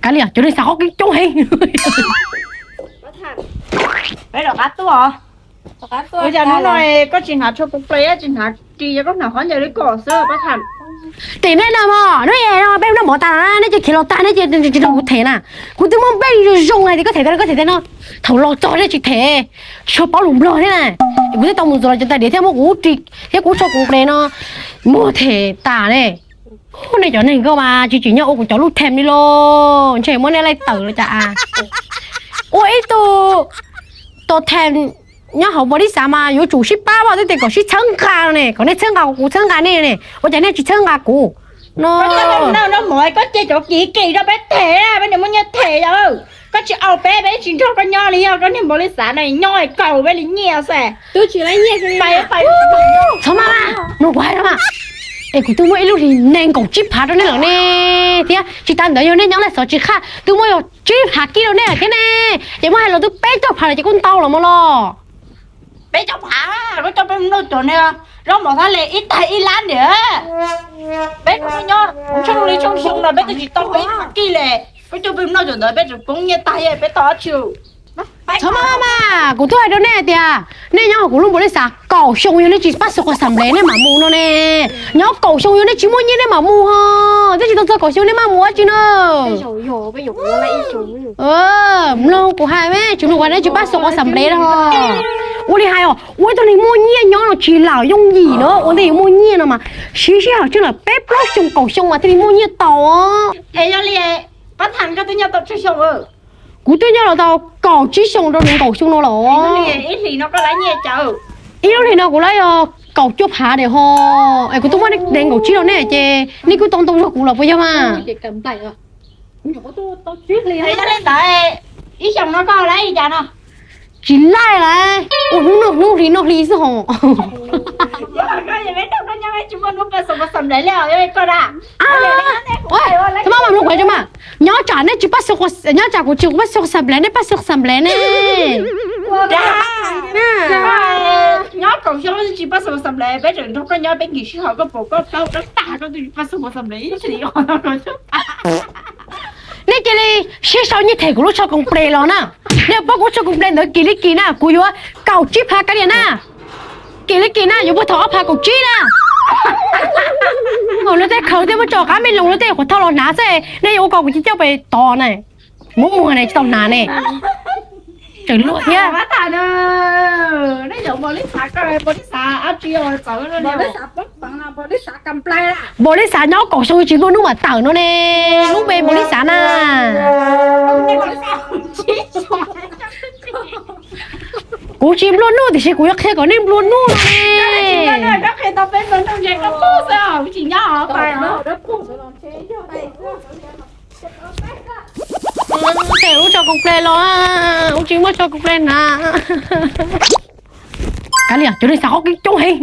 Kav liam, cov neeg xav qhov keeb coob heev. Peb rov qab tuaj. Ua cas hnub no koj tsis hnav tsho pes ples, tsis hnav ris, yog koj hnav qhov ncaws li koj xwb Paj Tham. Tim nej no mog, hnub no peb noj mov tas na, nej cia khiav los tag, nej cia tsis rau kuv them na. Kuv twb muab nplej zoo zoo hais tias koj them tas no, koj them tas no. Thaum los txog nej tsis them, tshuav paub lus Nplog thiab na. Kuv twb tau mus ntxuav los cov tais diav thiab muab kuv ris thiab kuv tsho kev ples no muag them tas ne. Nej cov neeg ko mas tsis tsim nyog ua kuv cov lub them li los ntshe muab nej laij tawm los cas. Ua ib tug tos them nyob hauv npaus lis xav mas yuav tsum sib pab, twb tias kom sib txhawb nqa ne, kom nej txhawb nqa kuv, kuv txhawb nqa nej ne, ua cas nej tsis txhawb nqa kuv no? Koj cia cov kim kim rau peb them, peb niam muaj nyiaj them yom. Koj tsis au peb, peb tsis nrog koj nyob li, yog koj niag npaus lis xav no nyob kaus peb li nyiaj xwb. Txhob maj maj mloog kuv hais mas. Es kuv twb muab ib lub hlis nees nkaum tsib phav rau nej lawm ne, thiab tsis tas ntawd yog nej nyob laj xov tsis qhaj twb muab yog tsib phav kib rau nej lawm thiab ne. Ces muab hais los twb peb caug phav lawm ces kuj ntau los mas los. Peb caug phav, koj coj peb mus noj cov niag zaub mov thab le ib tais ib lab ntiag. Peb nyob tshooj li tshooj xyoo no peb twb tsis tau ib phav kib li. Koj coj peb mus noj cov ntawd peb tseem poob nyiaj tag, peb tau dab tsi? Txhob maj maj mas, kuv twb hais rau nej tias nej nyob hauv kuv lub npaus lis xav kaum xyoo yog nej tsis pab xua qhua xam nplev nej mam mus no ne. Nyob kaum xyoo yog nej tsis muaj nyiaj nej mam mus ho, twb tsis tau txog kaum xyoo nej maj mus dab tsi na. Mloog kuv hais mas, tsis mloog kuv hais nej tsis pab xua qhua xam nplev no. Ua li hais os, ua ib tug neeg muaj nyiaj nyob no tsis lam yooj yim na, ua ntej yuav muaj nyiaj no mas siv sij hawm tseg lawm peb plaub xyoo kaum xyoo mas thiaj li muaj nyiaj tau. Es yog li, Paj Tham koj twb nyob tau tsawg xyoo? Kuv twb nyob los tau kaum tsib xyoo rau nees nkaum xyoo no lawm. Ib lub hlis no kuv lab yog kaum cuaj phav diam ho, es kuv twb muab nees nkaum tsib rau nej ces nej kuj tau ntau zog kuv los puas yog mas? Ib xyoos no koj lab li cas no? Tsis laij lawm, ua hnub noj hnub hli noj hli xwb ho. Txhob maj mloog kuv hais mas, nyob tsam nej tsis pab xua, nyob tsam kuv tsis pab xua xam nplev, nej pab xua xam nplev ne. Nyob kaum xyoo tsis pab xua xam nplev, peb tseem nrog koj nyob peb nkim sij hawm koj pom koj plaub koj tag koj twb tsis pab xua xam nplev ib txhis. Nej cia li sib sau nyiaj them kuv lub tsho koom ples los na. Nej pab kuv tsho koom ples ntawd kim li kim na, kuv yuav kaum tsib phav kav liam na. Kim li kim na, yuav puag thaum ob phav kaum tsib na. Luag tej khaws thiab muab tso qab me loos, luag tej qhuav thau los hnav xwb, nej yuav ua kom kuv cia coj pes tod na. Muab muag ne tsis tau hnav ne. Tseem luag thiab. Npaus lis xav nyob kaum xyoo tsis nplua nuj mam tawm no ne. Lub npe npaus lis xav na. Kuv tsis nplua nuj tiam sis kuv yuav qhia kom nej nplua nuj no ne. Tes lub tsho koom ples los, kuv tsis muaj tsho koom ples hnav. Kav liam, cov neeg xav qhov keeb coob heev.